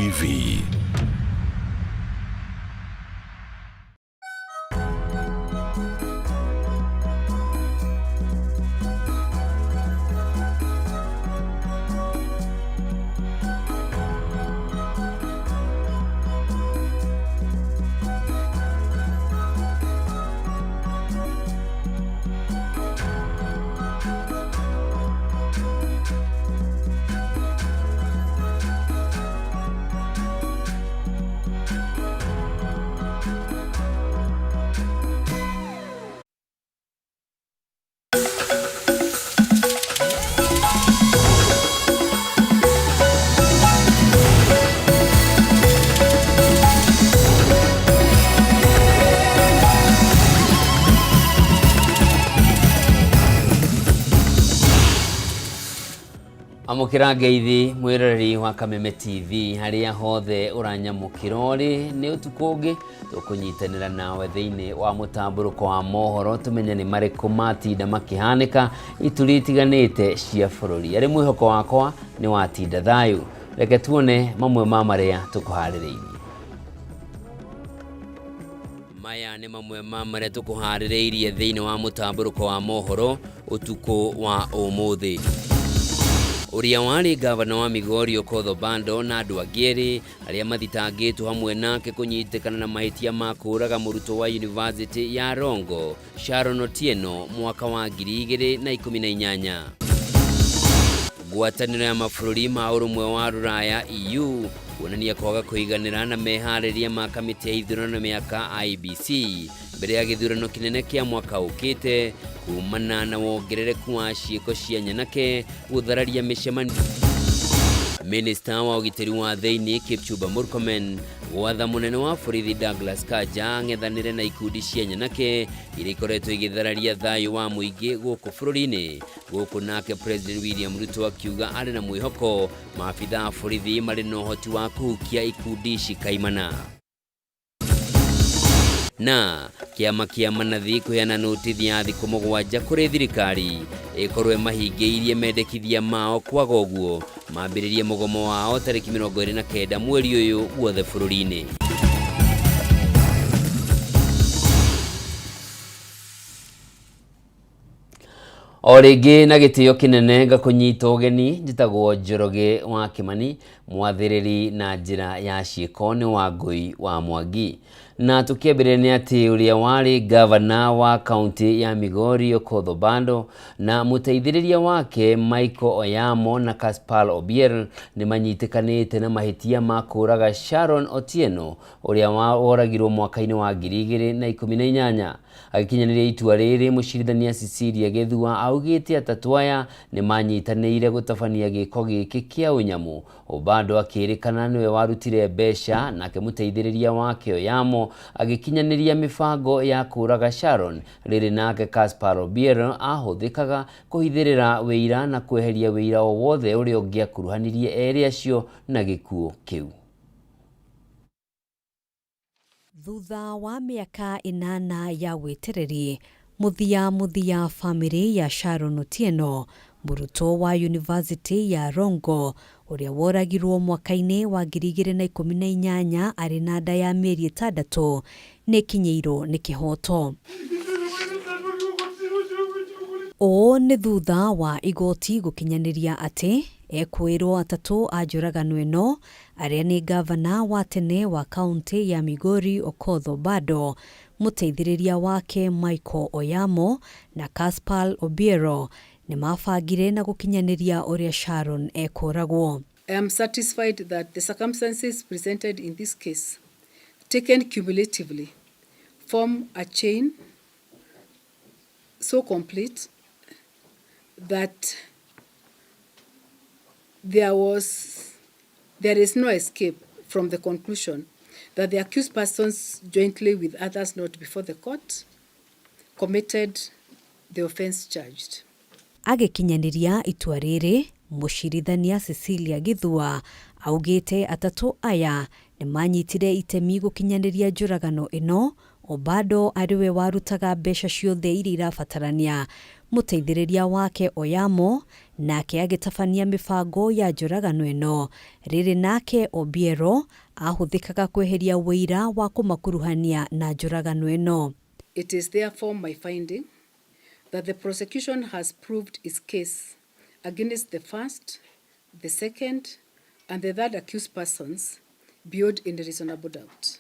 TV. Amũkĩra ngeithi mwĩroreri wa Kameme TV harĩa hothe ũranyamũkĩra ũrĩ nĩ ũtukũ ũngĩ tũkũnyitanĩra nawe thĩinĩ wa mũtambũrũko wa mohoro tũmenye nĩ marĩkũ matinda makĩhanĩka ituri itiganĩte cia bũrũri. Arĩ mwĩhoko wakwa nĩ watinda thayũ. Reke tuone mamwe ma marĩa tũkũharĩrĩirie. Maya nĩ mamwe ma marĩa tũkũharĩrĩirie thĩinĩ wa mũtambũrũko wa mohoro ũtukũ wa ũmũthĩ. Ũrĩa warĩ ngavana wa Migori Okoth Obado na andũ angĩ erĩ arĩa mathitangĩtwo hamwe nake kũnyitĩkana na mahĩtia ma kũũraga mũrutwo wa yunivasĩtĩ ya Rongo Sharon Otieno mwaka wa 2018. Ngwatanĩro ya mabũrũri ma ũrũmwe wa Rũraya EU kuonania kwaga kũiganĩra na meharĩria ma kamĩtĩ ya ithurano mĩaka IEBC mbere ya gĩthurano kĩnene kĩa mwaka ũkĩte kumana na wongerereku wa ciĩko cia nyanake gũthararia mĩcemanio. Minista wa ũgitĩri wa thĩinĩ Kipchumba Murkomen gwatha mũnene wa borithi Douglas Kanja ang'ethanĩre na ikundi cia nyanake iria ikoretwo igĩthararia thayũ wa mũingĩ gũkũ bũrũri-inĩ. Gũkũ nake President William Ruto akiuga arĩ na mwĩhoko maabitha a borithi marĩ na ũhoti wa kũhukia ikundi ici kaimana. Na kĩama kĩa manathi kũheana notithi ya thikũ 7 kũrĩ thirikari ĩkorwo ĩmahingĩirie mendekithia mao, kwaga ũguo mambĩrĩrie mũgomo wao tarĩki 29 mweri ũyũ guothe bũrũri-inĩ. O rĩngĩ na gĩtĩo kĩnene ngakũnyita ũgeni, njĩtagwo Njoroge wa Kĩmani, mwathĩrĩri na njĩra ya ciĩko nĩ Wangũi wa Mwangi. Na tũkĩambĩrĩria nĩ atĩ ũrĩa warĩ ngavana wa kaunti ya Migori Okoth Obado na mũteithĩrĩria wake Michael Oyamo na Caspal Obier nĩ manyitĩkanĩte na mahĩtia ma kũũraga Sharon Otieno ũrĩa woragirwo mwaka-inĩ wa 2018. Agĩkinyanĩria itua rĩrĩ, mũcirithania Cecilia Gĩthua augĩte atatũ aya nĩ manyitanĩire gũtabania gĩko gĩkĩ kĩa ũnyamũ. Obado akĩrĩkana nĩwe warutire mbeca nake mũteithĩrĩria wake Oyamo agĩkinyanĩria mĩbango ya kũraga Sharon, rĩrĩ nake Caspar Obiero ahũthĩkaga kũhithĩrĩra wĩira na kweheria wĩira o wothe ũrĩa ũngĩakuruhanirie erĩ acio na gĩkuũ kĩu. Thutha wa mĩaka 8 ya wetereri, mũthia mũthia famĩlĩ ya Sharon Otieno, mũrutwo wa yunivasĩtĩ ya Rongo ũrĩa woragirwo mwaka-inĩ wa 2018 arĩ na nda ya mĩeri 6, nĩ ĩkinyĩirwo nĩ kĩhoto. Ũũ nĩ thutha wa igoti gũkinyanĩria atĩ ekũĩrwo atatũ a njũragano ĩno arĩa nĩ ngavana wa tene wa kaunti ya Migori Okoth Obado, mũteithĩrĩria wake Michael Oyamo na Caspal Obiero nĩ mabangire na gũkinyanĩria ũrĩa Sharon ekũragwo. I am satisfied that the circumstances presented in this case, taken cumulatively, form a chain so complete that there is no escape from the conclusion that the accused persons, jointly with others not before the court, committed the offense charged. Agĩkinyanĩria itua rĩrĩ, mũcirithania Cecilia Gĩthua augĩte atatũ aya nĩ manyitire itemi gũkinyanĩria njũragano ĩno. Obado arĩwe warutaga mbeca ciothe iria irabatarania, mũteithĩrĩria wake Oyamo Nake agĩtabania mĩbango ya njũragano ĩno. Rĩrĩ nake Obiero ahũthĩkaga kweheria ũira wa kũmakuruhania na njũragano ĩno. It is therefore my finding that the prosecution has proved its case against the first, the second, and the third accused persons beyond any reasonable doubt.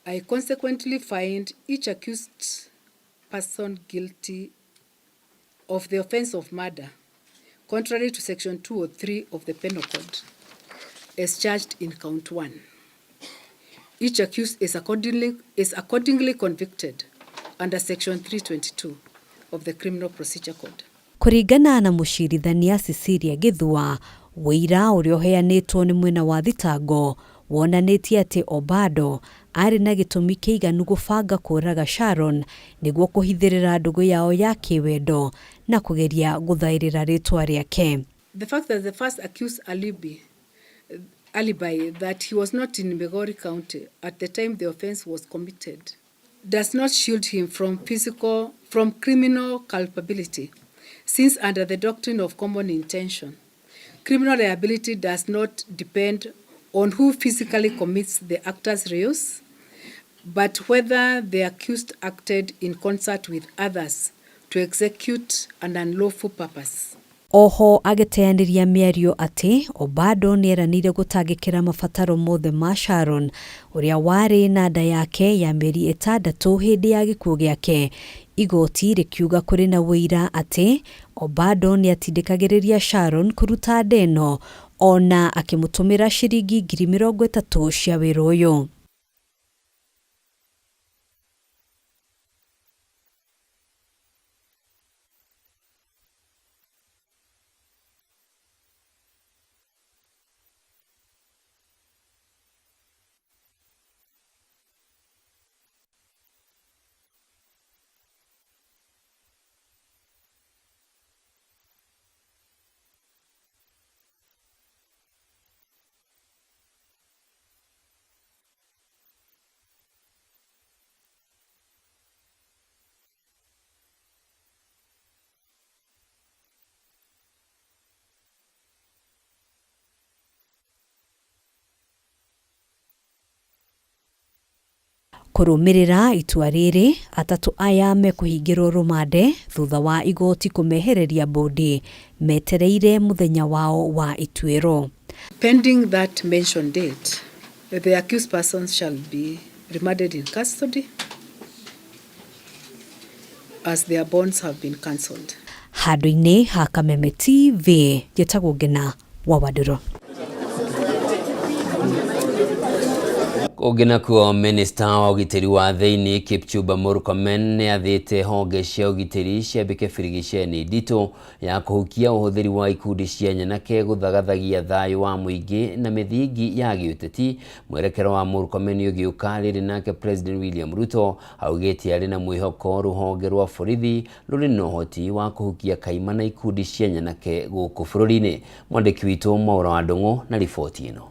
I consequently find each accused person guilty of the offense of murder, contrary to Section 203 of the Penal Code, as charged in count 1. Each accused is accordingly convicted under Section 322 of the Criminal Procedure Code. Kũringana na mũcirithania Cecilia Githua, ũira ũrĩa ũheanĩtwo nĩ mwena wa thitango wonanĩtie atĩ Obado arĩ na gĩtũmi kĩiganu gũbanga kũraga Sharon nĩguo kũhithĩrĩra ndũgũ yao ya kĩwendo na kũgeria gũthaĩrĩra rĩtwa rĩake. The fact that the first accused alibi that he was not in Migori County at the time the offense was committed does not shield him from criminal culpability, since under the doctrine of common intention, criminal liability does not depend on who physically commits the actus reus, but whether the accused acted in concert with others to execute an unlawful purpose. Oho agĩteanĩria mĩario atĩ Obado nĩeranĩire gũtangĩkĩra mabataro mothe ma Sharon ũrĩa warĩ na nda yake ya mĩeri 6 hĩndĩ ya gĩkuũ gĩake. Igoti rĩkiuga kũrĩ na ũira atĩ Obado nĩatindĩkagĩrĩria Sharon kũruta nda ĩno ona akĩmũtũmĩra ciringi 30,000 cia wĩra ũyũ. Kũrũmĩrĩra itua rĩrĩ, atatũ aya mekũhingĩrwo rũmande thutha wa igoti kũmehereria mbũndi metereire mũthenya wao wa ituĩro. Pending that mentioned date, the accused persons shall be remanded in custody as their bonds have been cancelled. Handũ-inĩ ha Kameme TV, njĩtagwo Ngena wa Wandũrũ. Kũngĩ nakuo, minista wa ũgitĩri wa thĩinĩ Kipchumba Murkomen nĩ athĩte honge cia ũgitĩri ciambĩke birigiceni nditũ ya kũhukia ũhũthĩri wa ikundi cia nyanake gũthagathagia thayũ wa mũingĩ na mĩthingi ya gĩũteti. Mwerekero wa Murkomen ũgĩũka rĩrĩ nake President William Ruto augĩte arĩ na mwĩhoko rũhonge rwa borithi rũrĩ na ũhoti wa kũhukia kaimana ikundi cia nyanake gũkũ bũrũri-inĩ. Mwandĩki witũ Mwaura wa Ndũng'ũ na riboti ĩno.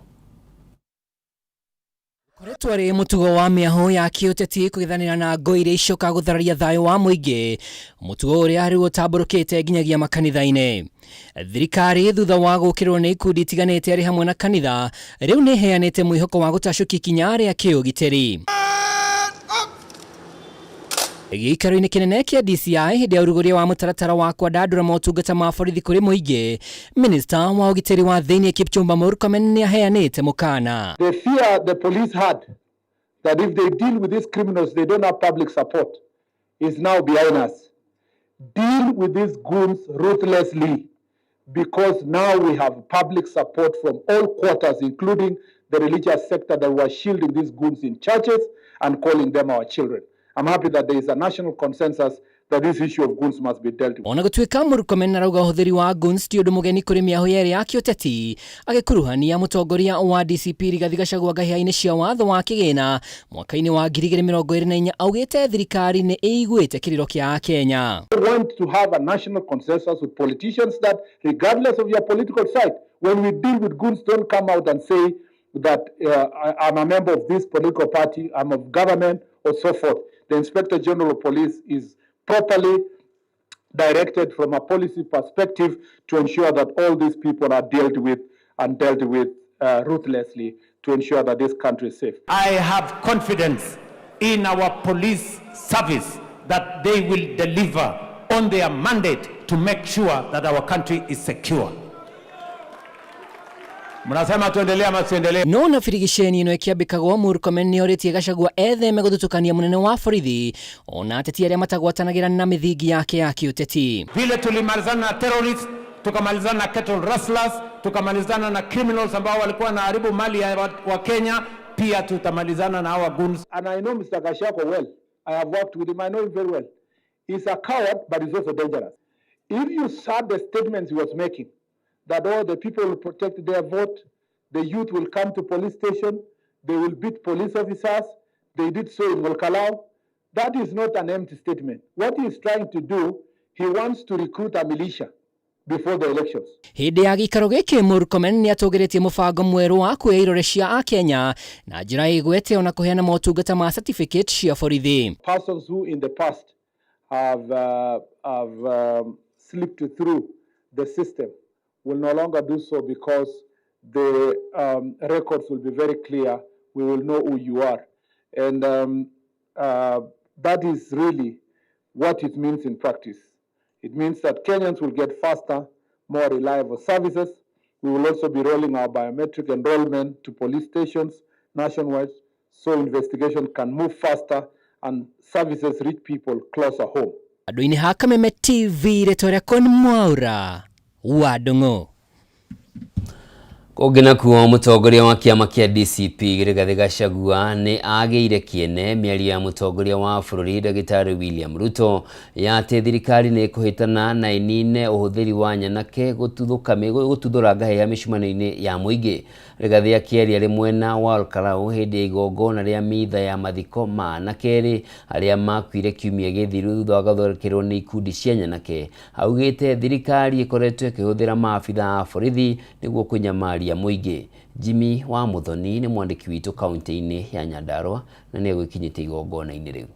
Koretwo arĩ mũtugo wa mĩahũ ya kĩũteti kũgethanĩra na ngũ iria icoka gũthararia thayũ wa mũingĩ, mũtugo ũrĩa rĩu ũtambũrũkĩte nginyagia makanitha-inĩ. Thirikari thutha wa gũkĩrĩrwo nĩ ikundi itiganĩte arĩ hamwe na kanitha rĩu nĩ ĩheanĩte mwĩhoko wa gũtacũkia ikinya rĩa kĩũgitĩri. Gĩikaro-inĩ kĩnene kĩa DCI hĩndĩ ya ũrugũria wa mũtaratara wa kwandandũra motungata ma borithi kũrĩ mũingĩ, minista wa ũgitĩri wa thĩinĩ Kipchumba Murkomen nĩ aheanĩte mũkana. The fear the police had that if they deal with these criminals, they don't have public support is now behind us. Deal with these goons ruthlessly because now we have public support from all quarters, including the religious sector that were shielding these goons in churches and calling them our children. I'm happy that there is a national consensus that this issue of goons must be dealt with. Ona gũtuĩka Murkomen arauga ũhũthĩri wa goons ti ũndũ mũgeni kũrĩ mĩahũ yerĩ ya kĩũteti, agĩkuruhania mũtongoria wa DCP Rigathi Gachagua ngahĩha-inĩ cia watho wa kĩgĩna mwaka-inĩ wa 2024, augĩte thirikari nĩ ĩiguĩte kĩrĩro kĩa Akenya. We want to have a national consensus with politicians that, regardless of your political side, when we deal with goons, don't come out and say that I'm a member of this political party, I'm of government, or so forth. The Inspector General of Police is properly directed from a policy perspective to ensure that all these people are dealt with and dealt with ruthlessly to ensure that this country is safe. I have confidence in our police service that they will deliver on their mandate to make sure that our country is secure. Mnasema tuendelee ama tuendelee? No na birigiceni ĩno ĩkĩambĩkagwo Murkomen nĩorĩtie Gachagua etheme gũthutũkania mũnene wa borithi ona ateti arĩa matagwatanagĩra na mĩthingi yake ya kĩũteti. Vile tulimalizana na terrorists, tukamalizana na cattle rustlers, tukamalizana na criminals ambao walikuwa wanaharibu mali ya wa Kenya, pia tutamalizana na hawa goons. And I know Mr. Gachagua well. I have worked with him. I know him very well. He's a coward, but he's also dangerous. If you saw the statements he was making, that all the people will protect their vote, the youth will come to police station, they will beat police officers, they did so in Ol Kalou. That is not an empty statement. What he is trying to do, he wants to recruit a militia before the elections. Hĩndĩ ya gĩikaro gĩkĩ Murkomen nĩatũgĩrĩtie mũbango mwerũ wa kuoya irore cia akenya na njĩra ĩgwete ona kũheana motungata ma certificate cia borithi. Persons who in the past have slipped through the system will no longer do so because the records will be very clear. We will know who you are. And that is really what it means in practice. It means that Kenyans will get faster, more reliable services. We will also be rolling our biometric enrollment to police stations nationwide so investigation can move faster and services reach people closer home. Andũ-inĩ ha Kameme TV rĩtwa rĩakwa nĩ Mwaura wa Ndung'u. Kũngĩ nakuo mũtongoria wa kĩama kĩa DCP Rigathĩ Gachagua nĩ agĩire kĩene mĩario ya mũtongoria wa bũrũri Ndagĩtarĩ William Ruto ya atĩ thirikari nĩ ĩkũhĩtana na ĩnine ũhũthĩri wa nyanake gũtuthũra ngahĩha mĩcemanio-inĩ ya mũingĩ. Rigathĩ akĩaria arĩ mwena wa Ol Kalou hĩndĩ ya igongona rĩa mitha ya mathiko ma anake erĩ arĩa makuire kiumia gĩthiru thutha wa gũtharĩkĩrwo nĩ ikundi cia nyanake, augĩte thirikari ĩkoretwo ĩkĩhũthĩra maabitha a borithi nĩguo kũnyamaria mũingĩ. Jimmy wa Muthoni nĩ mwandĩki witũ kaunti-inĩ ya Nyandarua na nĩ egũkinyĩtie igongona-inĩ rĩu.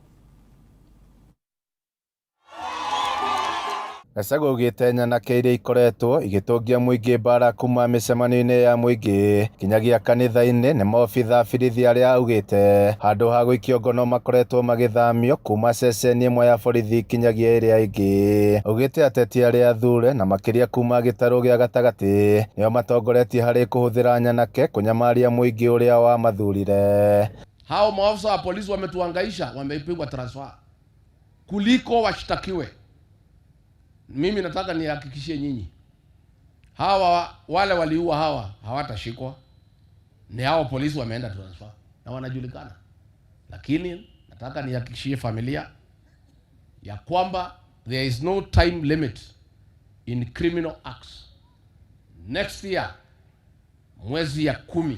Gachagua augĩte nyanake iria ikoretwo igĩtũngia mũingĩ mbara kuma mĩcemanio-inĩ ya mũingĩ nginyagia kanitha-inĩ nĩ maobitha borithi arĩa augĩte handũ ha gũikio ngono makoretwo magĩthamio kuma ceceni ĩmwe ya borithi nginyagia ĩrĩa ĩngĩ. Augĩte ateti arĩa athure na makĩria kuma gĩtarũ gĩa gatagatĩ nĩo matongoretie harĩ kũhũthĩra nyanake kũnyamaria mũingĩ ũrĩa wamathurire. Hao maafisa wa polisi wametuhangaisha, wamepigwa transfer kuliko washtakiwe. Mimi nataka nihakikishie nyinyi, hawa wale waliua hawa hawatashikwa. Ni hao polisi wameenda transfer na wanajulikana. Lakini nataka nihakikishie familia ya kwamba there is no time limit in criminal acts. Next year mwezi ya 10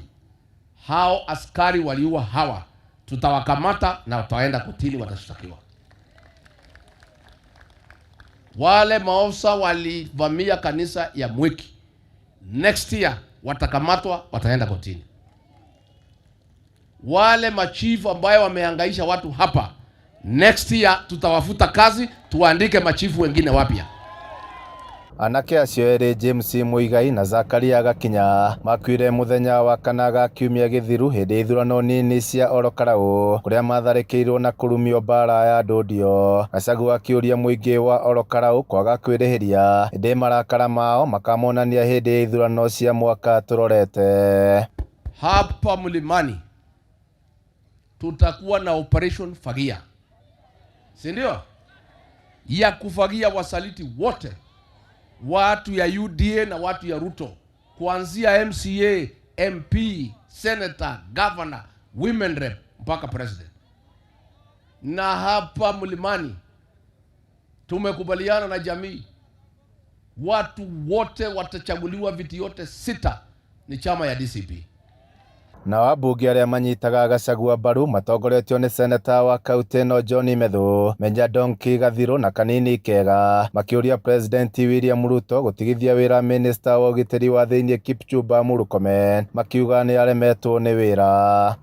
hao askari waliua hawa tutawakamata na wataenda kotini, watashtakiwa. Wale maofisa walivamia kanisa ya Mwiki, next year watakamatwa, wataenda kotini. Wale machifu ambayo wamehangaisha watu hapa, next year tutawafuta kazi, tuandike machifu wengine wapya. Anake acio erĩ James Muigai na Zakaria Gakinya makuire mũthenya wa kana ga kiumia gĩthiru hĩndĩ ya ithurano nini cia Ol Kalou kũrĩa matharĩkĩirwo na kũrumio mbara ya ndũndio. Gachagua akĩũria mũingĩ wa Ol Kalou kwaga kwĩrĩhĩria ĩndĩ marakara mao makamonania hĩndĩ ya ithurano cia mwaka tũrorete. Hapa mlimani tutakuwa na operation fagia, si ndio? Ya kufagia wasaliti wote, watu ya UDA na watu ya Ruto, kuanzia MCA, MP, senator, governor, women rep mpaka president. Na hapa mlimani tumekubaliana na jamii, watu wote watachaguliwa viti yote 6 ni chama ya DCP. Nao ambunge arĩa manyitaga Gachagua mbaru matongoretio nĩ seneta wa kaunti ĩno John Methu, Menya Donki Gathiru na Kanini Kega makĩũria President William Ruto gũtigithia wĩra minista wa ũgitĩri wa thĩinĩ Kipchumba Murkomen makiuga nĩ aremetwo nĩ wĩra.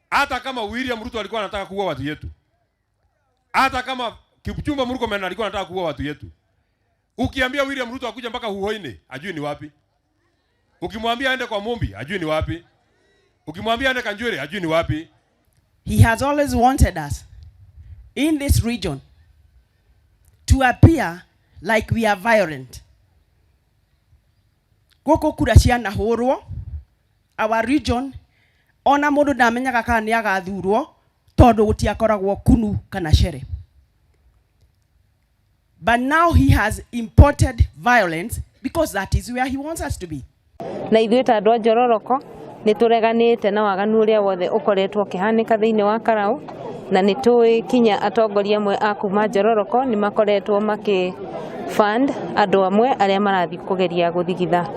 Hata kama William Ruto alikuwa anataka kuua watu yetu, hata kama Kipchumba Murkomen alikuwa anataka kuua watu yetu, Ukiambia William Ruto akuja mpaka Huhoini, ajui ni wapi. Ukimwambia aende kwa Mumbi, ajui ni wapi. Ukimwambia aende Kanjwele, ajui ni wapi. He has always wanted us in this region to appear like we are violent. Gũkũ kura cianahũrwo, our region ona mũndũ ndamenyaga kana nĩ agathurwo tondũ gũtiakoragwo kunu kana cere. But now he has imported violence because that is where he wants us to be. Na ithuĩ ta andũ a Njororoko nĩ tũreganĩte na waganu ũrĩa wothe ũkoretwo ũkĩhanĩka thĩinĩ wa Karau, na nĩ tũĩ kinya atongoria amwe a kuma Njororoko nĩ makoretwo makĩ fund andũ amwe arĩa marathiĩ kũgeria gũthigitha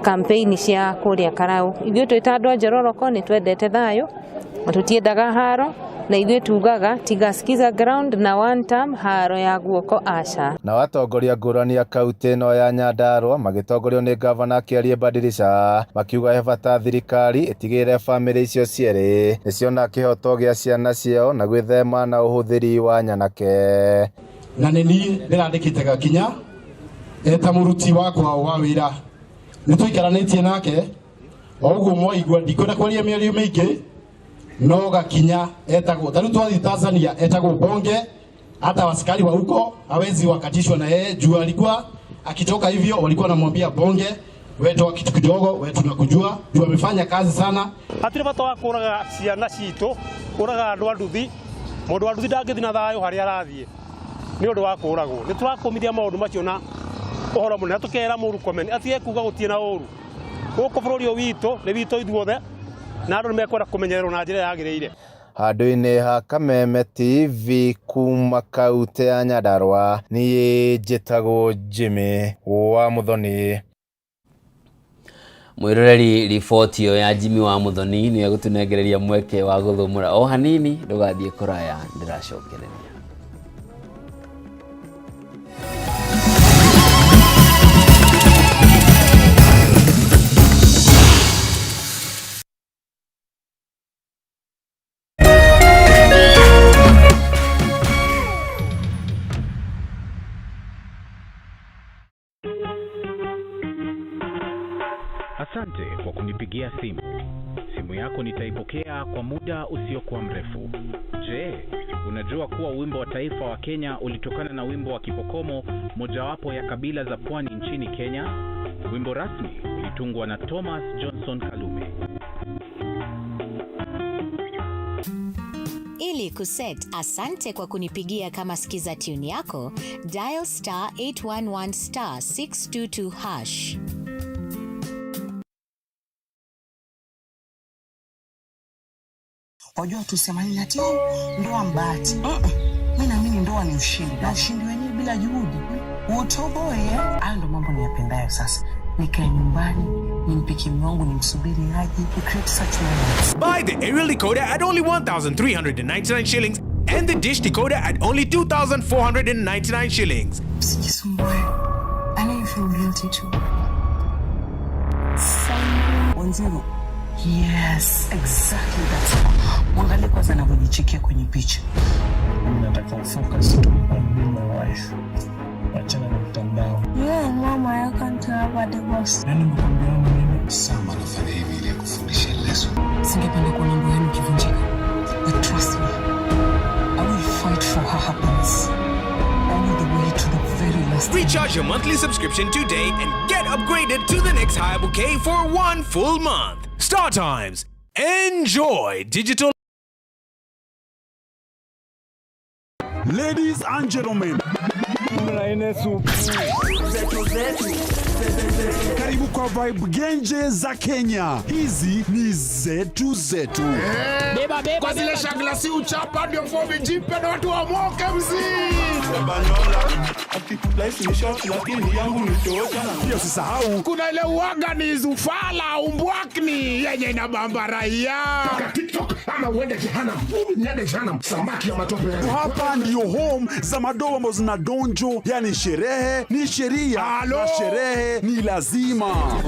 campaign cia kũrĩa Karau. Ithuĩ twĩ ta andũ a Njororoko nĩ twendete thayũ na tũtiendaga haro, na ithuĩ tugaga tiga skiza ground na one term haro ya guoko aca. Nao atongoria ngũrani a kaunti ĩno ya Nyandarua magĩtongorio nĩ ngavana Kĩarie Badilisha makiuga he bata thirikari ĩtigĩrĩre bamĩrĩ icio cierĩ nĩciona kĩhoto gĩa ciana ciao na gwĩthema na ũhũthĩri wa nyanake. Na nĩ niĩ ndĩrandĩkĩte Gakinya eta mũruti wakwa wa wĩra, nĩ tũikaranĩtie nake o ũguo mwaigua, ndikwenda kwaria mĩario mĩingĩ, no Gakinya etagwo ta rĩu twathiĩ Tanzania etagwo Bonge, hata askari wa huko hawezi wakatishwa na yeye juu alikuwa akitoka hivyo walikuwa wanamwambia Bonge, wewe toa kitu kidogo, wewe tunakujua juu amefanya kazi sana. Hatirĩ bata wa kũraga ciana citũ, kũraga andũ a nduthi, mũndũ wa nduthi ndangĩthiĩ na thayũ harĩa arathiĩ nĩ ũndũ wa kũragwo. Nĩ tũrakũmithia maũndũ macio na ũhoro mũnene, tũkera Mũrkomen atige kuga gũtirĩ na ũru gũkũ bũrũri ũyũ witũ, nĩ witũ ithuothe, na andũ nĩ mekwenda kũmenyererwo na njĩra yagĩrĩire. Handũ-inĩ ha Kameme TV kuma kaunti ya Nyandarua, niĩ njĩtagwo Jimmy wa Muthoni. Mwiroreri, riboti ĩyo ya Jimmy wa Muthoni nĩyo ĩgũtũnengereria mweke wa gũthũmũra o hanini, ndũgathiĩ kũraya, ndĩracokereria. Asante kwa kunipigia simu. Simu yako nitaipokea kwa muda usiokuwa mrefu. Je, unajua kuwa wimbo wa taifa wa Kenya ulitokana na wimbo wa Kipokomo, mojawapo ya kabila za pwani nchini Kenya? Wimbo rasmi ulitungwa na Thomas Johnson Kalume. Ili kuset asante kwa kunipigia kama skiza tune yako, dial star 811 star 622 hash. Wajua tusema nini ati ndoa mbahati. Mimi naamini ndoa ni ushindi, na ushindi wenyewe bila juhudi utoboe. Hayo ndo mambo niyapendayo sasa. Nikae nyumbani nimpikie mume wangu, nimsubiri aje, we create such moments. Buy the aerial decoder at only 1,399 shillings and the dish decoder at only 2,499 shillings. Usijisumbue. I know you feel guilty too. 10. Yes, exactly that's it. Mwangalie kwanza anavyojichekia kwenye picha. Mimi nataka focus tu on being my wife. Achana na mtandao. Yeah, mama, I can't have a divorce. Nani mkwambia mimi? Sama anafanya hivi ili akufundishe lesson. Singependa kuona ndoa yenu ikivunjika. But trust me, I will fight for her happiness. All the way to the very last. Recharge your monthly subscription today and get upgraded to the next higher bouquet for 1 full month. Star Times. Enjoy digital. Ladies and gentlemen, karibu kwa vibe genje za Kenya. Hizi ni zetu zetu. Beba, beba, kwa zile shagla si uchapa ndio fomi jipe na watu wamoke mzee. Pia usisahau kuna ile uaga ni zufala umbwakni yenye inabamba raia. TikTok ama uende jehanamu. Mimi niende jehanamu. Samaki ya matope. Hapa ndio home za madoa ambazo zinadonja Mafanjo, yani sherehe ni sheria na sherehe ni lazima.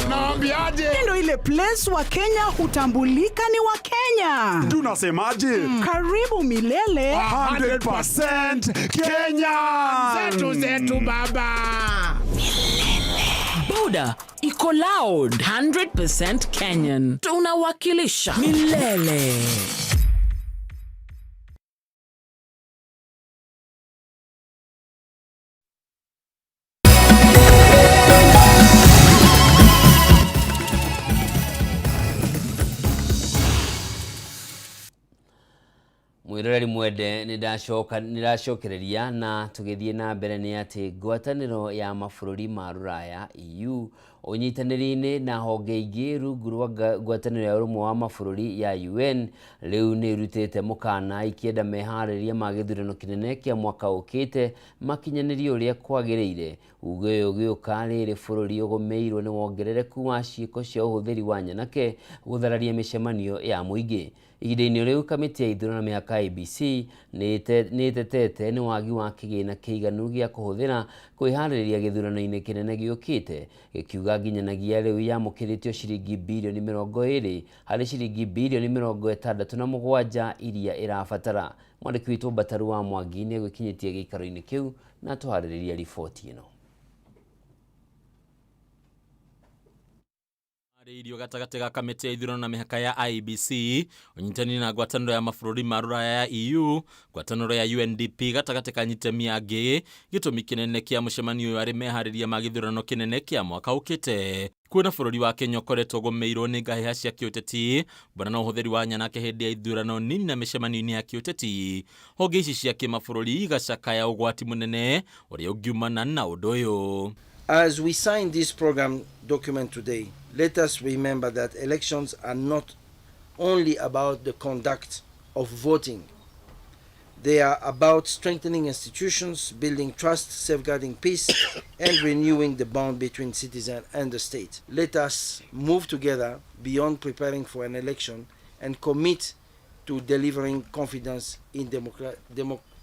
Naambiaje? Ndio ile place wa Kenya hutambulika ni wa Kenya. Tunasemaje? Karibu milele 100% Kenya. Zetu zetu baba. Boda iko loud 100% Kenyan. Tunawakilisha milele. Mwiroreri mwende nĩndacokereria na tũgĩthiĩ na mbere nĩ atĩ ngwatanĩro ya mabũrũri ma rũraya EU ũnyitanĩri-inĩ na honge ingĩ rungu rwa ngwatanĩro ya ũrũmwe wa mabũrũri ya UN rĩu nĩ ĩrutĩte mũkana ikĩenda meharĩria ma gĩthurano kĩnene kĩa mwaka ũkĩte makinyanĩrio ũrĩa kwagĩrĩire. Uge ũyũ ũgĩũka rĩrĩ bũrũri ũgũmĩirwo nĩ wongerereku wa ciĩko cia ũhũthĩri wa nyanake gũthararia mĩcemanio ya mũingĩ. Ihinda-inĩ rĩu kamĩtĩ ya ithurano na mĩhaka IEBC nĩ ĩtetete nĩ wagi wa kĩgĩna kĩiganu gĩa kũhũthĩra kwĩharĩrĩria gĩthurano-inĩ kĩnene gĩũkĩte, gĩkiuga nginyanagia rĩu yamũkĩrĩtio ciringi birioni 20 harĩ ciringi birioni 67 iria ĩrabatara. Mwandĩki witũ Mbataru wa Mwangi nĩ egwĩkinyĩtie gĩikaro-inĩ kĩu na atũharĩrĩria riboti ĩno. Irio gatagatĩ ga kamĩtĩ ya ithurano na mĩhaka ya IEBC ũnyitanĩri na ngwatanĩro ya mabũrũri ma rũraya ya EU, ngwatanĩro ya UNDP gatagatĩ ka anyitami angĩ. Gĩtũmi kĩnene kĩa mũcemanio ũyũ arĩ meharĩria ma gĩthurano kĩnene kĩa mwaka ũkĩte. Kuona bũrũri wa Kenya ũkoretwo ũgũmĩirwo nĩ ngahĩha cia kĩũteti mbona na ũhũthĩri wa nyanake hĩndĩ ya ithurano nini na mĩcemanio-inĩ ya kĩũteti, honge ici cia kĩmabũrũri igacakaya ũgwati mũnene ũrĩa ũngiumana na ũndũ ũyũ. As we sign this program document today, let us remember that elections are not only about the conduct of voting. They are about strengthening institutions, building trust, safeguarding peace, and renewing the bond between citizens and the state. Let us move together beyond preparing for an election and commit to delivering confidence in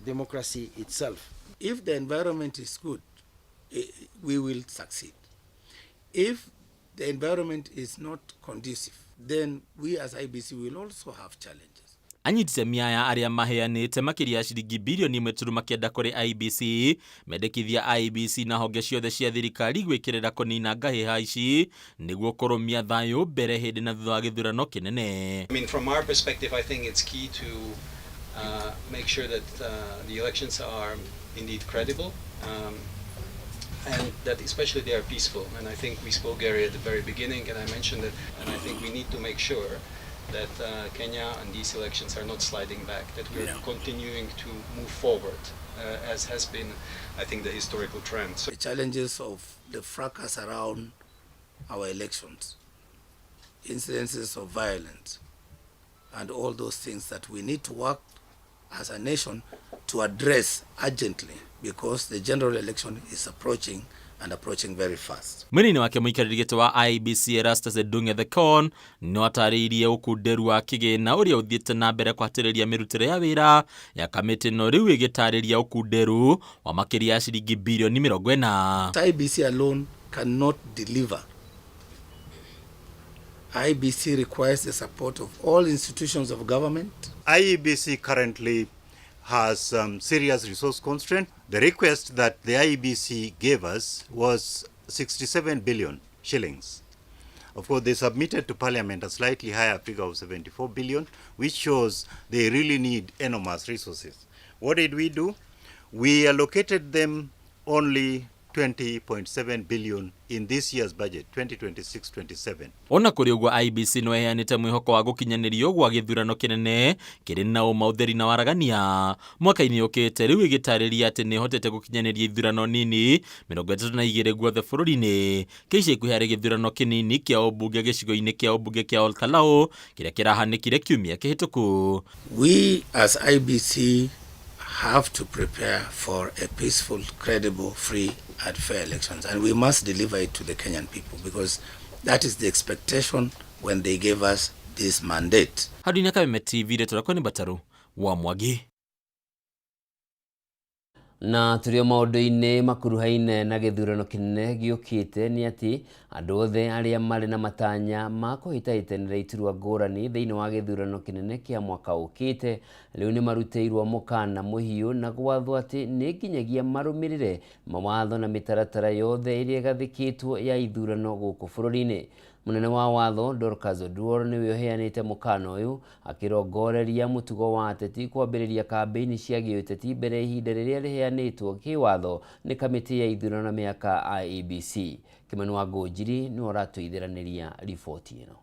democracy itself. If the environment is good, we will succeed. If the environment is not conducive, then we as IEBC will also have challenges. Anyititemi aya arĩa maheanĩte makĩria ya ciringi birioni 1.9 kũrĩ IEBC mendekithia IEBC na honge ciothe cia thirikari gwĩkĩrĩra kũnina ngahĩha ici nĩguo kũrũmia thayũ mbere hĩndĩ na thutha wa gĩthurano kĩnene. I mean, from our perspective, I think it's key to make sure that the elections are indeed credible. And that especially they are peaceful. And I think we spoke, Gary, at the very beginning, and I mentioned it, and I think we need to make sure that Kenya and these elections are not sliding back, that we're continuing to move forward, as has been, I think, the historical trend. So the challenges of the fracas around our elections, incidences of violence, and all those things that we need to work as a nation to address urgently, because the general election is approaching and approaching very fast. Mwena-inĩ wake mũikarĩri gĩtĩ wa IEBC Erastus Edung Ethekon no atarĩirie ũkunderu wa kĩgĩna ũrĩa ũthiĩte na mbere kũhatĩrĩria mĩrutĩre ya wĩra ya kamĩtĩ ĩno rĩu ĩgĩtarĩria ũkunderu wa makĩria ya ciringi birioni 40. IEBC alone cannot deliver. IEBC requires the support of all institutions of government. IEBC currently has serious resource constraint. The request that the IEBC gave us was 67 billion shillings. Of course, they submitted to Parliament a slightly higher figure of 74 billion, which shows they really need enormous resources. What did we do? We allocated them only 20.7 billion in this year's budget, 2026-27. Ona kũrĩ ũguo IEBC no ĩheanĩte mwĩhoko wa gũkinyanĩrio gwa gĩthurano kĩnene kĩrĩ na ũma ũtheri na waragania mwaka-inĩ ũkĩte rĩu ĩgĩtarĩria atĩ nĩ ĩhotete gũkinyanĩria ithurano nini 32 guothe bũrũri-inĩ. Kĩa ica ikuhĩ harĩ gĩthurano kĩnini kĩa ũmbunge gĩcigo-inĩ kĩa ũmbunge kĩa Olkalau kĩrĩa kĩrahanĩkire kiumia kĩhĩtũku. We as IEBC have to prepare for a peaceful, credible, free and fair elections, and we must deliver it to the Kenyan people because that is the expectation when they gave us this mandate. Handũ-inĩ Kameme TV, rĩtwa rĩakwa nĩ Mbataru wa Mwangi. Na tũrĩ o maũndũ-inĩ makuruhaine na gĩthurano kĩnene gĩũkĩte nĩ atĩ andũ othe arĩa marĩ na matanya ma kũhĩtahĩtanĩra iturwa ngũrani thĩinĩ wa gĩthurano kĩnene kĩa mwaka ũkĩte rĩu nĩ marutĩirwo mũkana mũhiũ na gwathwo atĩ nĩ nginyagia marũmĩrĩre mawatho na mĩtaratara yothe ĩrĩa ĩgathĩkĩtwo ya ithurano gũkũ bũrũri-inĩ. Mũnene wa watho Dorcas Oduor nĩwe ũheanĩte mũkana ũyũ akĩrongoreria mũtugo wa ateti kwambĩrĩria kambĩini cia gĩũteti mbere ya ihinda rĩrĩa rĩheanĩtwo kĩwatho nĩ kamĩtĩ ya ithurano na mĩhaka IEBC. Kĩmani wa Ngũnjiri nĩwe ũratũithĩranĩria riboti ĩno.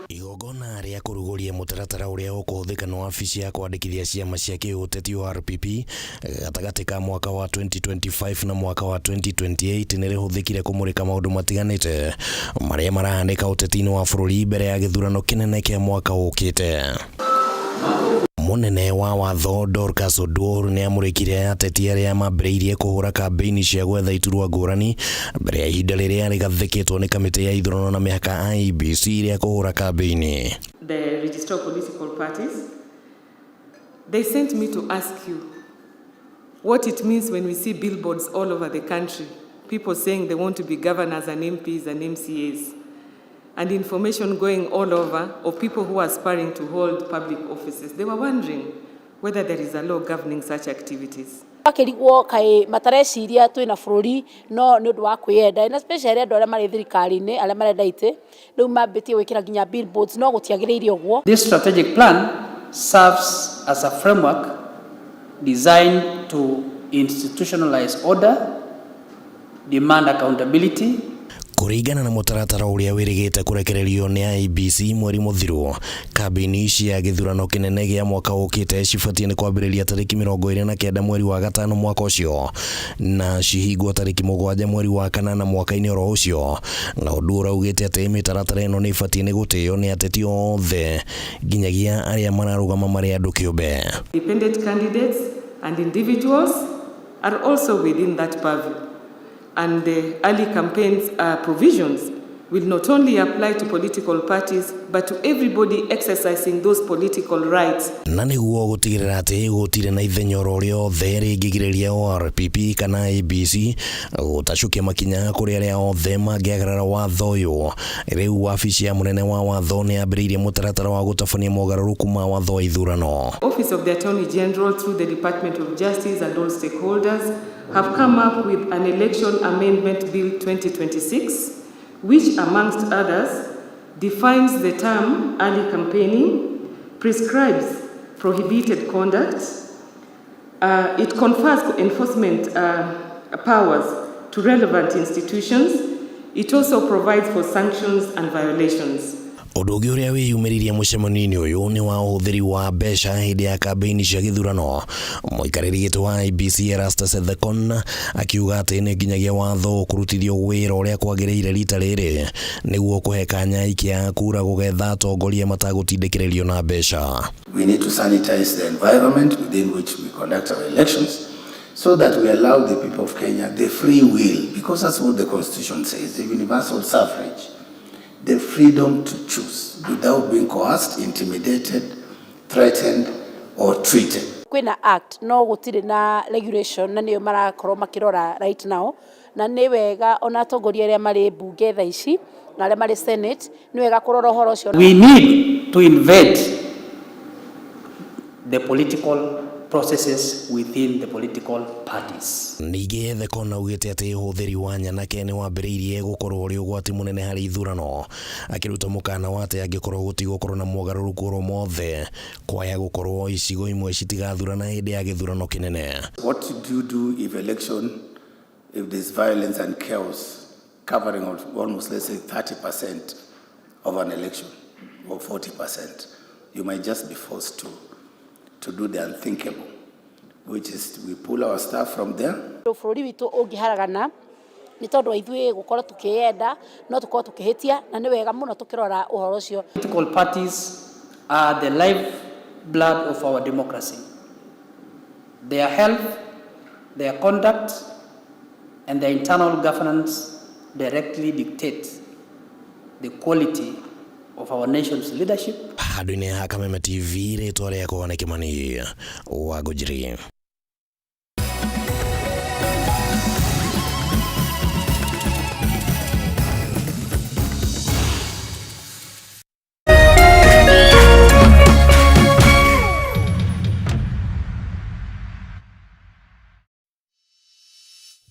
Igongona rĩa kũrugũria mũtaratara ũrĩa ũkũhũthĩka nĩ wabici ya kwandĩkithia ciama cia kĩũteti ORPP gatagatĩ ka mwaka wa 2025 na mwaka wa 2028 nĩ rĩhũthĩkire kũmũrĩka maũndũ matiganĩte marĩa marahanĩka ũteti-inĩ wa bũrũri mbere ya gĩthurano kĩnene kĩa mwaka ũkĩte. Mũnene wa watho Dorcas Oduor nĩ amũrĩkire ateti arĩa mambĩrĩirie kũhũra kambĩini cia gwetha iturwa ngũrani mbere ya ihinda rĩrĩa rĩgathĩkĩtwo nĩ kamĩtĩ ya ithurano na mĩhaka IEBC rĩa kũhũra kambĩini. The Registrar of Political Parties, they sent me to ask you what it means when we see billboards all over the country, people saying they want to be governors and MPs and MCAs, and information going all over of people who are aspiring to hold public offices. They were wondering whether there is a law governing such activities. Akĩrigwo kaĩ matareciria twĩna bũrũri no nĩ ũndũ wa kwĩyenda, na especially andũ arĩa marĩ thirikari-inĩ arĩa marenda itĩ rĩu mambĩtie gwĩkĩra nginya billboards, no gũtiagĩrĩire ũguo. This strategic plan serves as a framework designed to institutionalize order, demand accountability, Kũringana na mũtaratara ũrĩa wĩrĩgĩte kũrekererio nĩ IEBC mweri mũthiru, kambĩini cia gĩthurano kĩnene gĩa mwaka ũkĩte cibatiĩ nĩ kwambĩrĩria tarĩki 29 mweri wa gatano mwaka ũcio na cihingwo tarĩki 7 mweri wa kanana mwaka-inĩ oro ũcio, na Oduor augĩte atĩ mĩtaratara ĩno nĩ ĩbatiĩ nĩ gũtĩo nĩ ateti othe nginyagia arĩa mararũgama marĩ andũ kĩũmbe. Independent candidates and individuals are also within that purview, and the early campaigns provisions will not only apply to political parties but to everybody exercising those political rights. Na nĩguo gũtigĩrĩra atĩ gũtirĩ na ithenya oro rĩothe rĩngĩgirĩrĩria ORPP kana IEBC gũtacũkia makinya kũrĩ arĩa othe mangĩagarara watho ũyũ, rĩu wabici ya mũnene wa watho nĩ yambĩrĩirie mũtaratara wa gũtabania mogarũrũku ma watho wa ithurano. Office of the Attorney General through the Department of Justice and all stakeholders have come up with an Election Amendment Bill 2026, which, amongst others, defines the term early campaigning, prescribes prohibited conduct, it confers enforcement powers to relevant institutions, it also provides for sanctions and violations. Ũndũ ũngĩ ũrĩa wĩyumĩririe mũcemanio-inĩ ũyũ nĩ wa ũhũthĩri wa mbeca hĩndĩ ya kambĩini cia gĩthurano. Mũikarĩri gĩtĩ wa IEBC Erastus Ethekon akiuga atĩ nĩ nginyagia watho ũkũrutithio wĩra ũrĩa kwagĩrĩire rita rĩrĩ nĩguo kũhe kanya aikia a kura gũgetha atongoria matagũtindĩkĩrĩrio na mbeca. We need to sanitize the environment within which we conduct our elections so that we allow the people of Kenya the free will, because that's what the Constitution says, the universal suffrage, the freedom to choose without being coerced, intimidated, threatened, or treated. Kwĩna act no gũtirĩ na regulation, na nĩyo marakorwo makĩrora right now, na nĩ wega ona atongoria arĩa marĩ mbunge thaa ici na arĩa marĩ senate nĩ wega kũrora ũhoro ũcio. We need to invade the political processes within the political parties. Ningĩ Ethekon augĩte atĩ ũhũthĩri wa nyanake nĩ wambĩrĩirie gũkorwo ũrĩ ũgwati mũnene harĩ ithurano, akĩruta mũkana wa atĩ angĩkorwo gũtigũkorwo na mogarũrũku oro mothe kwaya gũkorwo icigo imwe citigathurana hĩndĩ ya gĩthurano kĩnene. What do you do if there's violence and chaos covering almost, let's say, 30% of an election or 40%? You might just be forced to do the unthinkable, which is we pull our staff from there. Bũrũri witũ ũngĩharagana nĩ tondũ wa ithuĩ gũkorwo tũkĩyenda, no tũkorwo tũkĩhĩtia, na nĩ wega mũno tũkĩrora ũhoro ũcio. Political parties are the lifeblood of our democracy. Their health, their conduct, and their internal governance directly dictate the quality of our nation's leadership. Handũ-inĩ ha Kameme TV, rĩtwa rĩakwa nĩ Kĩmani wa Ngũnjiri.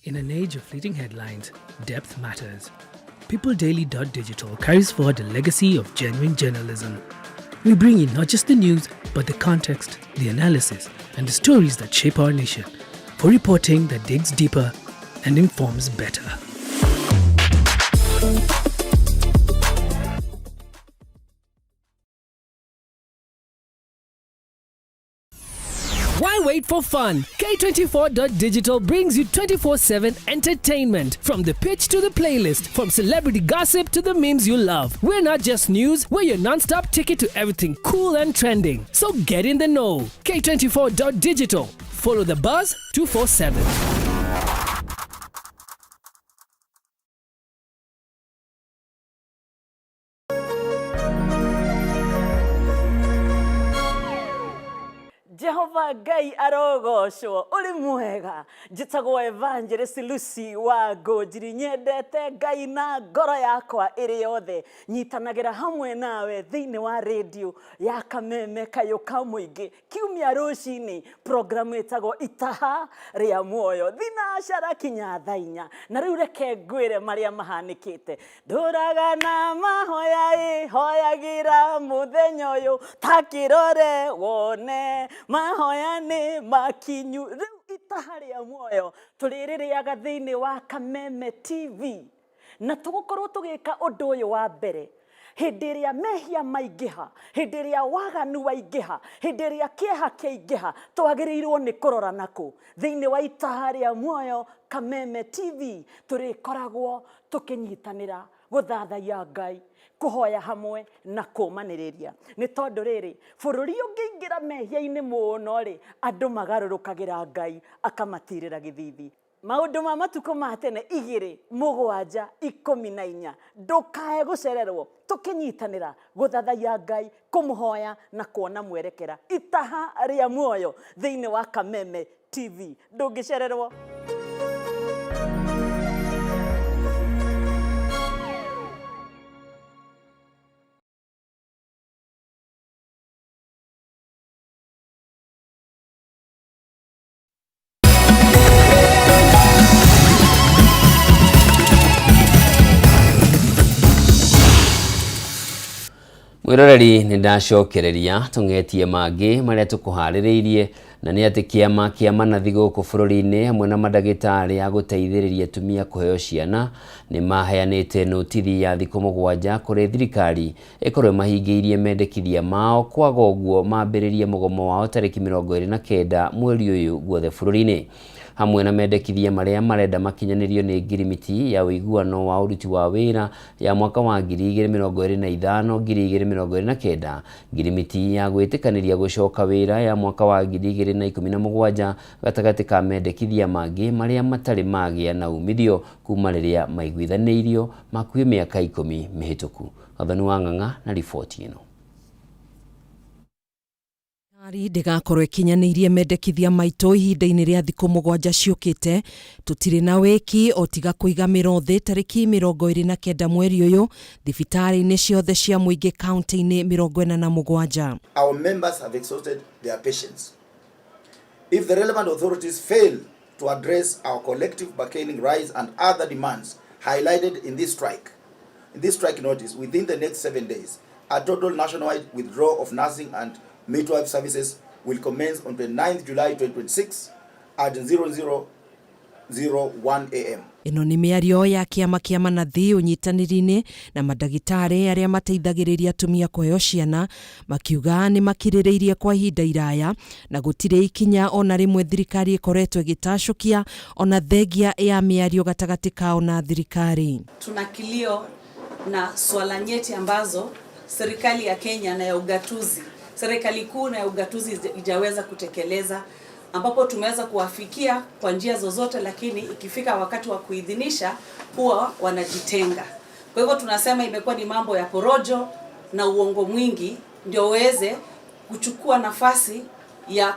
In an age of fleeting headlines, depth matters. PeopleDaily.digital carries forward the legacy of genuine journalism. We bring you not just the news, but the context, the analysis, and the stories that shape our nation, for reporting that digs deeper and informs better. Why wait for fun? K24.digital brings you 24/7 entertainment. From the pitch to the playlist, from celebrity gossip to the memes you love. We're not just news, we're your non-stop ticket to everything cool and trending. So get in the know. K24.digital. Follow the buzz 247. Jehova Ngai arogocwo, uri mwega. Njĩtagwo Evangelist Lucy wa Ngũnjiri, nyendete Ngai na ngoro yakwa ĩrĩ yothe. Nyitanagĩra hamwe nawe thĩinĩ wa radio ya Kameme Kayũ ka Mũingĩ kiumia rũcinĩ, programu ĩtagwo Itaha rĩa Muoyo, thinacara kinya thaa inya. Na rĩu reke ngwĩre marĩa mahanĩkĩte. Ndũraga na mahoya ĩ, hoyagĩra mũthenya ũyũ, ta kĩrore wone mahoya nĩ makinyu. Rĩu Itaha rĩa Muoyo tũrĩrĩrĩaga thĩinĩ wa Kameme TV, na tũgũkorwo tũgĩka ũndũ ũyũ wa mbere hĩndĩ ĩrĩa mehia maingĩha, hĩndĩ ĩrĩa waganu waingĩha, hĩndĩ ĩrĩa kĩeha kĩaingĩha, twagĩrĩirwo nĩ kũrora nakũ. Thĩinĩ wa Itaha rĩa Muoyo Kameme TV tũrĩkoragwo tũkĩnyitanĩra gũthathaiya Ngai, kũhoya hamwe na kũmanĩrĩria. Nĩ tondũ rĩrĩ, bũrũri ũngĩingĩra mehia-inĩ mũno rĩ, andũ magarũrũkagĩra Ngai akamatirĩra gĩthithi. Maũndũ ma matukũ ma tene 2 7 14, ndũkae gũcererwo tũkĩnyitanĩra gũthathaiya Ngai, kũmũhoya na kuona mwerekera. Itaha rĩa Muoyo thĩinĩ wa Kameme TV, ndũngĩcererwo. Mwiroreri nĩ ndacokereria tũng'etie mangĩ marĩa tũkũharĩrĩirie, na nĩ atĩ kĩama kĩa manathi gũkũ bũrũri-inĩ hamwe na mandagĩtarĩ a gũteithĩrĩria atumia kũheo ciana nĩ maheanĩte notithi ya thikũ 7 kũrĩ thirikari ĩkorwo ĩmahingĩirie mendekithia mao, kwaga ũguo mambĩrĩrie mũgomo wao tarĩki 29 mweri ũyũ guothe bũrũri-inĩ. Hamwe na mendekithia marĩa marenda makinyanĩrio nĩ ngirimiti ya ũiguano wa ũruti wa wĩra ya mwaka wa 2025 2029, ngirimiti ya gwĩtĩkanĩria gũcoka wĩra ya mwaka wa 2017, gatagatĩ ka mendekithia mangĩ marĩa matarĩ magĩa na umithio kuma rĩrĩa maiguithanĩirio makuhĩ mĩaka 10 mĩhĩtũku. Gathoni wa Ng'ang'a na riboti ĩno. Thirikari ndĩgakorwo ĩkinyanĩirie mendekithia maitũ ihinda-inĩ rĩa thikũ 7 ciũkĩte. Tũtirĩ na wĩki o tiga kũiga mĩro thĩ tarĩki 29 mweri ũyũ thibitarĩ-inĩ ciothe cia mũingĩ kaunti-inĩ 47. Our members have exhausted their patience. If the relevant authorities fail to address our collective bargaining rights and other demands highlighted in this strike notice within the next 7 days, a total nationwide withdrawal of nursing and midwife services will commence on 29th July 2026 at 00:01 AM. Ĩno nĩ mĩario ya kĩama kĩa manathi ũnyitanĩri-inĩ na mandagĩtarĩ arĩa mateithagĩrĩria atumia kũheo ciana, makiuga nĩ makirĩrĩirie kwa ihinda iraya na gũtirĩ ikinya ona rĩmwe thirikari ĩkoretwo ĩgĩtacũkia ona thengia ya mĩario gatagatĩ kao na thirikari. Tuna kilio na swala nyeti ambazo serikali ya Kenya na ya ugatuzi, serikali kuu na ya ugatuzi ijaweza kutekeleza, ambapo tumeweza kuwafikia kwa njia zozote, lakini ikifika wakati wa kuidhinisha huwa wanajitenga. Kwa hivyo tunasema imekuwa ni mambo ya porojo, na uongo mwingi ndio uweze kuchukua nafasi ya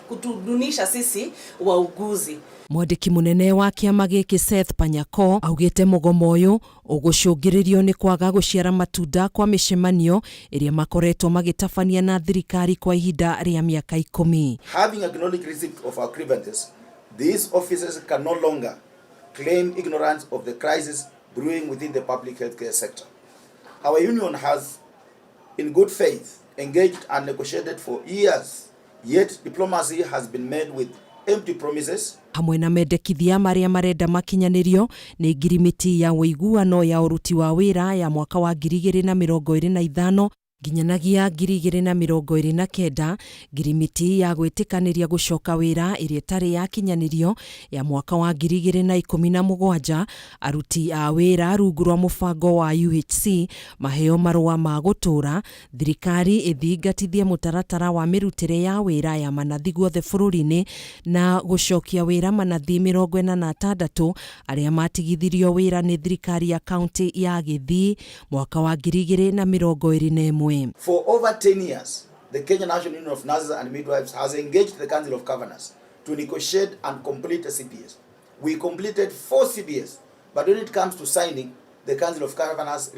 kutudunisha sisi wauguzi. Mwandĩki mũnene wa kĩama gĩkĩ Seth Panyako augĩte mũgomo ũyũ ũgũcũngĩrĩrio nĩ kwaga gũciara matunda kwa mĩcemanio ĩrĩa makoretwo magĩtabania na thirikari kwa ihinda rĩa mĩaka 10. Having acknowledged receipt of our grievances, these officers can no longer claim ignorance of the crisis brewing within the public healthcare sector. Our union has, in good faith, engaged and negotiated for years, yet diplomacy has been made with empty promises. Hamwe na mendekithia marĩa marenda makinyanĩrio nĩ ngirimiti ya ũiguano ya ũruti wa wĩra ya mwaka wa 2025 nginyanagia 2029, ngirimiti ya gwĩtĩkanĩria gũcoka wĩra ĩrĩa ĩtarĩ yakinyanĩrio ya mwaka wa 2017, aruti a wĩra rungu rwa mũbango wa UHC maheo marũa ma gũtũũra, thirikari ĩthingatithie mũtaratara wa mĩrutĩre ya wĩra ya manathi guothe bũrũri-inĩ na gũcokia wĩra manathi 46 arĩa matigithirio wĩra nĩ thirikari ya kaunti ya Gĩthii mwaka wa 2021. For over 10 years, the Kenya National Union of Nurses and Midwives has engaged the Council of Governors to negotiate and complete a CPS. We completed 4 CPS, but when it comes to signing, the Council of Governors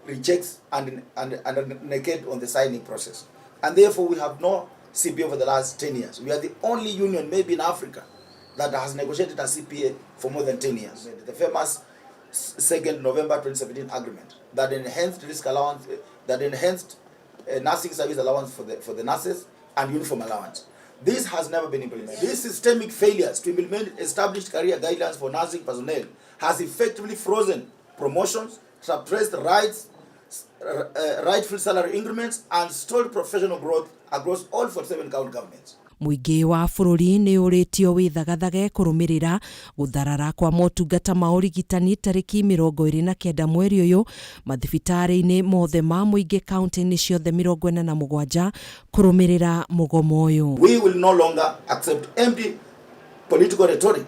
rejects and negate on the signing process. And therefore, we have no CPA over the last 10 years. We are the only union, maybe in Africa, that has negotiated a CPA for more than 10 years. The famous 2nd November 2017 agreement that enhanced risk allowance, that enhanced nursing service allowance for the nurses and uniform allowance. This has never been implemented. These systemic failures to implement established career guidelines for nursing personnel has effectively frozen promotions, suppressed rights, rightful salary increments, and stalled professional growth across all 47 county governments. Mũingĩ wa bũrũri nĩ ũrĩtio wĩthagathage kũrũmĩrĩra gũtharara kwa motungata ma ũrigitani tarĩki 29 mweri ũyũ mathibitarĩ-inĩ mothe ma mũingĩ kaunti-inĩ ciothe 47 kũrũmĩrĩra mũgomo ũyũ. We will no longer accept empty political rhetoric.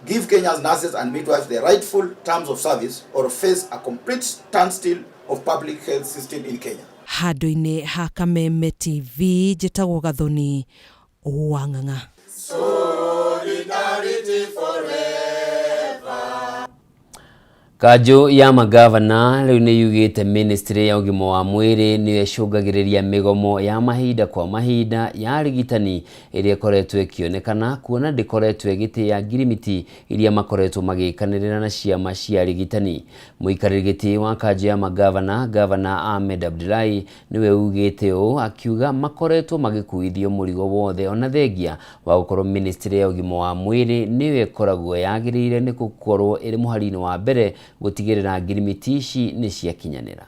Give Kenya's nurses and midwives the rightful terms of service or face a complete standstill of public health system in Kenya. Handũ-inĩ ha Kameme TV njĩtagwo Gathoni wa Ng'ang'a. Solidarity forever. Kanjũ ya magavana rĩu nĩ yugĩte ministry ya ũgima wa mwĩrĩ nĩyo ĩcũngagĩrĩria mĩgomo ya mahinda kwa mahinda ya arigitani ĩrĩa ĩkoretwo ĩkĩonekana kuona ndĩkoretwo ĩgĩtĩĩa ngirimiti iria makoretwo magĩkanĩrĩra na ciama cia arigitani. Mũikarĩri gĩtĩ wa kanjũ ya magavana, Gavana Ahmed Abdullahi nĩwe ugĩte ũũ akiuga makoretwo magĩkuithio mũrigo wothe ona thengia wa gũkorwo ministry ya ũgima wa mwĩrĩ nĩyo ĩkoragwo yagĩrĩire nĩ gũkorwo ĩrĩ mũhari-inĩ wa mbere gũtigĩrĩra ngirimiti ici nĩ ciakinyanĩra.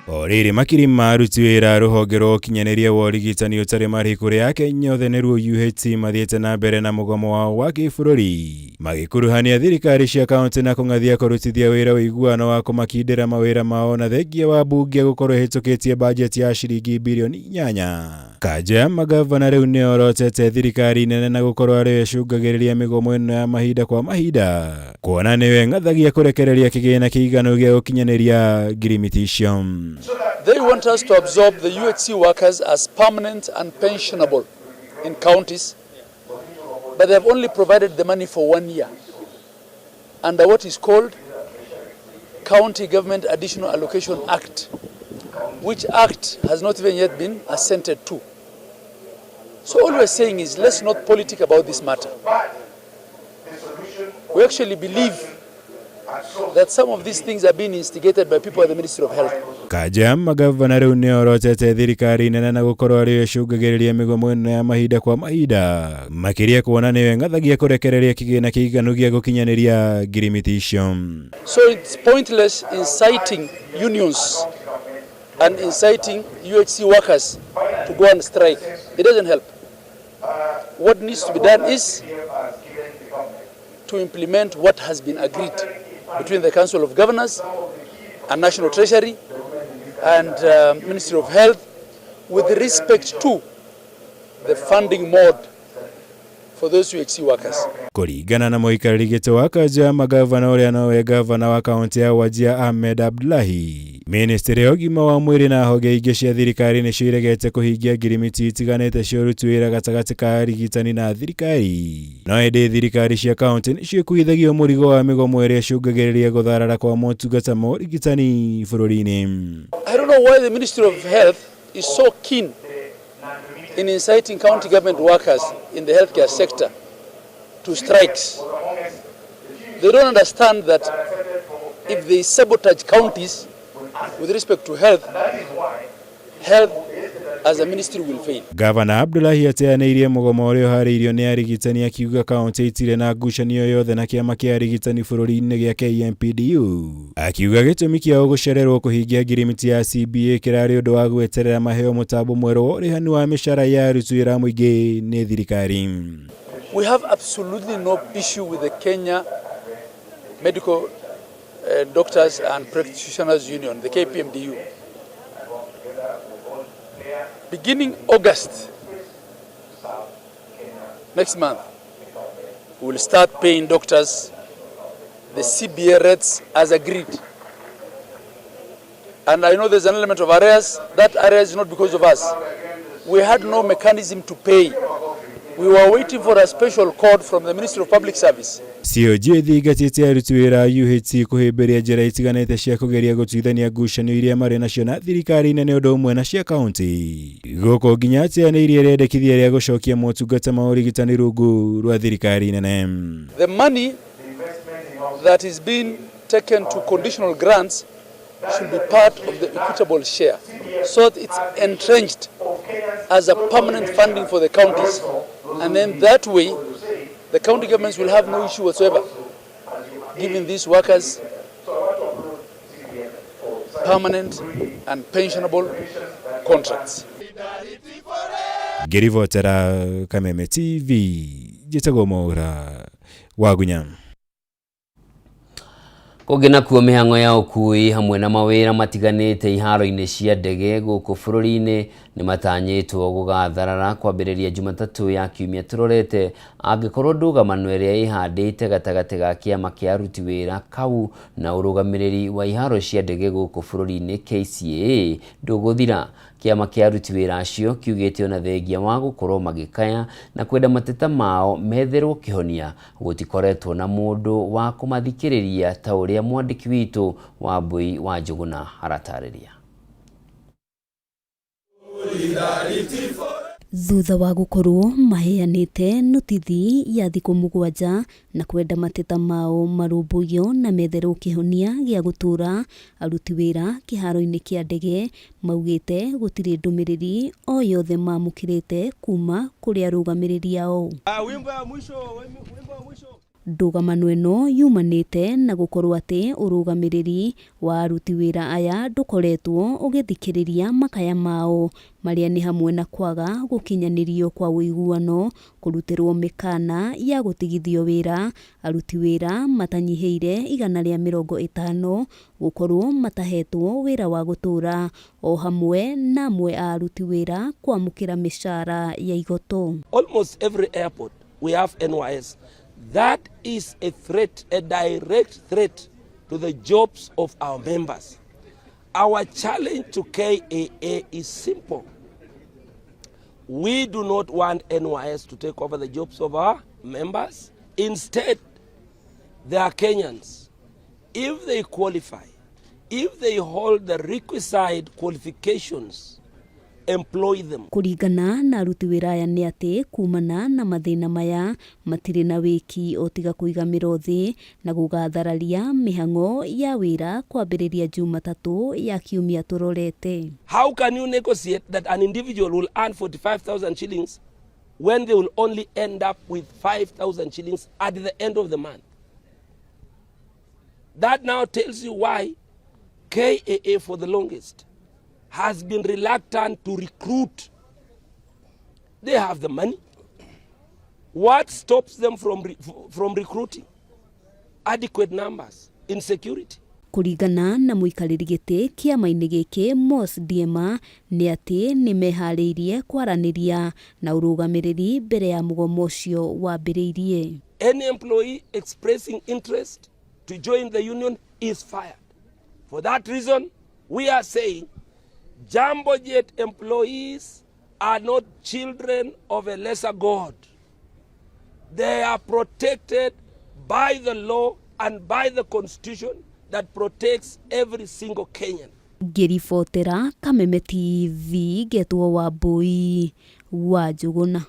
O rĩrĩ makiri ma aruti wĩra rũhonge rwa ũkinyanĩria wa ũrigitani ũtarĩ marĩhi kũrĩ Akenya othe nĩruo UHC mathiĩte na mbere na mũgomo wao wa kĩbũrũri magĩkuruhania thirikari cia kaunti na kũng'athia kũrutithia wĩra ũiguano wa kũmakindĩra mawĩra mao na thengia wa mbunge gũkorwo ĩhĩtũkĩtie bajeti ya ciringi birioni 8. Kanjũ ya magavana rĩu nĩyorotete thirikari nene na gũkorwo arĩyo ĩcũngagĩrĩria mĩgomo ĩno ya mahinda kwa mahinda kuona nĩyo ĩng'athagia kũrekereria kĩgĩna kĩiganu gĩa gũkinyanĩria ngirimiti icio. They want us to absorb the UHC workers as permanent and pensionable in counties, but they have only provided the money for 1 year under what is called County Government Additional Allocation Act, which act has not even yet been assented to. So all we're saying is let's not politic about this matter. We actually believe that some of these things are being instigated by people at the Ministry of Health. Kanjũ ya magavana rĩu nĩyorotete thirikari nene na gũkorwo arĩyo ĩcũngagĩrĩria mĩgomo ĩno ya mahinda kwa mahinda makĩria kuona nĩyo ĩng'athagia kũrekereria kĩgĩna kĩiganu gĩa gũkinyanĩria ngirimiti icio. So it's pointless inciting unions and inciting UHC workers to go on strike. It doesn't help. What needs to be done is to implement what has been agreed between the Council of Governors and National Treasury and Ministry of Health with respect to the funding mode For those UHC workers. Kũringana na mũikarĩri gĩtĩ wa kanjũ ya magavana ũrĩa nowe gavana wa kaũntĩ ya Wajir Ahmed Abdullahi, ministry ya ũgima wa mwĩrĩ na honge ingĩ cia thirikari nĩcio iregete kũhingia ngirimiti itiganĩte cia ũruti wĩra gatagatĩ ka arigitani na thirikari. No ĩndĩ thirikari cia kaũntĩ nĩcio ikuithagio mũrigo wa mĩgomo ĩrĩa ĩcũngagĩrĩria gũtharara kwa motungata ma ũrigitani bũrũri-inĩ. I don't know why the Ministry of Health is so keen in inciting county government workers in the healthcare sector to strikes. They don't understand that if they sabotage counties with respect to health, health as a ministry will fail. Gavana Abdullahi ateanĩirie mũgomo ũrĩa ũharĩirio nĩ arigitani akiuga kaũntĩ itirĩ na ngucanio yothe na kĩama kĩa arigitani bũrũri-inĩ gĩa KMPDU. Akiuga gĩtũmi kĩao gũcererwo kũhingia ngirimiti ya CBA kĩrarĩ ũndũ wa gweterera maheo mũtambo mwerũ wa ũrĩhani wa mĩcara ya aruti wĩra mũingĩ nĩ thirikari. We have absolutely no issue with the Kenya Medical Doctors and Practitioners Union, the KPMDU. Beginning August next month, we will start paying doctors the CBA rates as agreed. And I know there's an element of arrears. That arrears is not because of us. We had no mechanism to pay. We were waiting for a special code from the Ministry of Public Service. COG ĩthingatĩte aruti wĩra a UHC kũhĩmbĩria njĩra itiganĩte cia kũgeria gũtuithania ngucanio iria marĩ nacio na thirikari nene ũndũ ũmwe na cia kaũntĩ. Gũkũ nginya ateanĩirie rĩendekithia rĩa gũcokia motungata ma ũrigitani rungu rwa thirikari nene. The money that is being taken to conditional grants should be part of the equitable share so that it's entrenched as a permanent funding for the counties. And then that way, the county governments will have no issue whatsoever giving these workers permanent and pensionable contracts. Ngĩribotera Kameme TV, njĩtagwo Mwaura Wagunya. Kũngĩ nakuo mĩhang'o ya ũkui hamwe na mawĩra matiganĩte iharo-inĩ cia ndege gũkũ bũrũri-inĩ nĩ matanyĩtwo gũgatharara kwambĩrĩria Jumatatũ ya kiumia tũrorete angĩkorwo ndũgamano ĩrĩa ĩhandĩte gatagatĩ ga kĩama kĩa aruti wĩra kau na ũrũgamĩrĩri wa iharo cia ndege gũkũ bũrũri-inĩ KCAA ndũgũthira. Kĩama kĩa aruti wĩra acio kiugĩte ona thengia wa gũkorwo magĩkaya na kwenda mateta mao metherwo kĩhonia gũtikoretwo na mũndũ wa kũmathikĩrĩria ta ũrĩa mwandĩki witũ Wambui wa Njũgũna aratarĩria. Thutha wa gũkorwo maheanĩte notithi ya thikũ 7 na kwenda mateta mao marũmbũiyo na metherwo kĩhonia gĩa gũtũũra, aruti wĩra kĩharo-inĩ kĩa ndege maugĩte gũtirĩ ndũmĩrĩri o yothe mamũkĩrĩte kuma kũrĩ arũgamĩrĩri ao. Ndũgamano ĩno yumanĩte na gũkorwo atĩ ũrũgamĩrĩri wa aruti wĩra aya ndũkoretwo ũgĩthikĩrĩria makaya mao marĩa nĩ hamwe na kwaga gũkinyanĩrio kwa ũiguano, kũrutĩrwo mĩkana ya gũtigithio wĩra, aruti wĩra matanyihĩire 150 gũkorwo matahetwo wĩra wa gũtũũra o hamwe na amwe a aruti wĩra kwamũkĩra mĩcara ya igoto. Almost every airport we have NYS. That is a threat, a direct threat to the jobs of our members. Our challenge to KAA is simple. We do not want NYS to take over the jobs of our members. Instead, they are Kenyans. If they qualify, if they hold the requisite qualifications, employ them. Kũringana na aruti wĩra aya nĩ atĩ kumana na mathĩna maya matirĩ na wĩki o tiga kũiga mĩro thĩ na gũgathararia mĩhang'o ya wĩra kwambĩrĩria Jumatatũ ya kiumia tũrorete. How can you negotiate that an individual will earn 45,000 shillings when they will only end up with 5,000 shillings at the end of the month? That now tells you why KAA for the longest has been reluctant to recruit. They have the money. What stops them from recruiting adequate numbers? Insecurity. Kũringana na mũikarĩri gĩtĩ kĩama-inĩ gĩkĩ Moss Ndiema nĩ atĩ nĩ meharĩirie kwaranĩria na ũrũgamĩrĩri mbere ya mũgomo ũcio wambĩrĩirie. Any employee expressing interest to join the union is fired. For that reason, we are saying Jambojet employees are not children of a lesser God. They are protected by the law and by the constitution that protects every single Kenyan. Ngĩribotera Kameme TV ngetwo Wambui wa Njũgũna.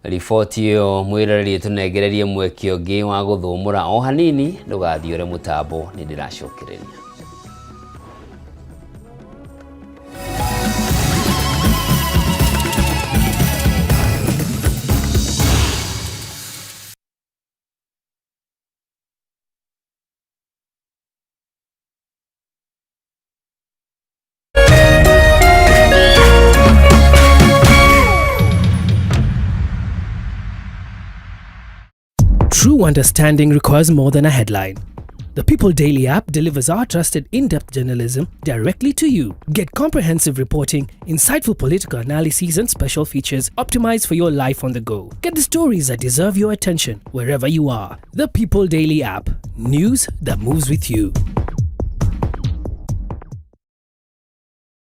Riboti ĩyo mwĩroreri ĩtũnengererie mweke ũngĩ wa gũthũmũra o hanini, ndũgathiũre mũtambo, nĩ ndĩracokereria. True understanding requires more than a headline. The People Daily app delivers our trusted in depth journalism directly to you. Get comprehensive reporting, insightful political analyses, and special features optimized for your life on the go. Get the stories that deserve your attention wherever you are. The People Daily app. News that moves with you.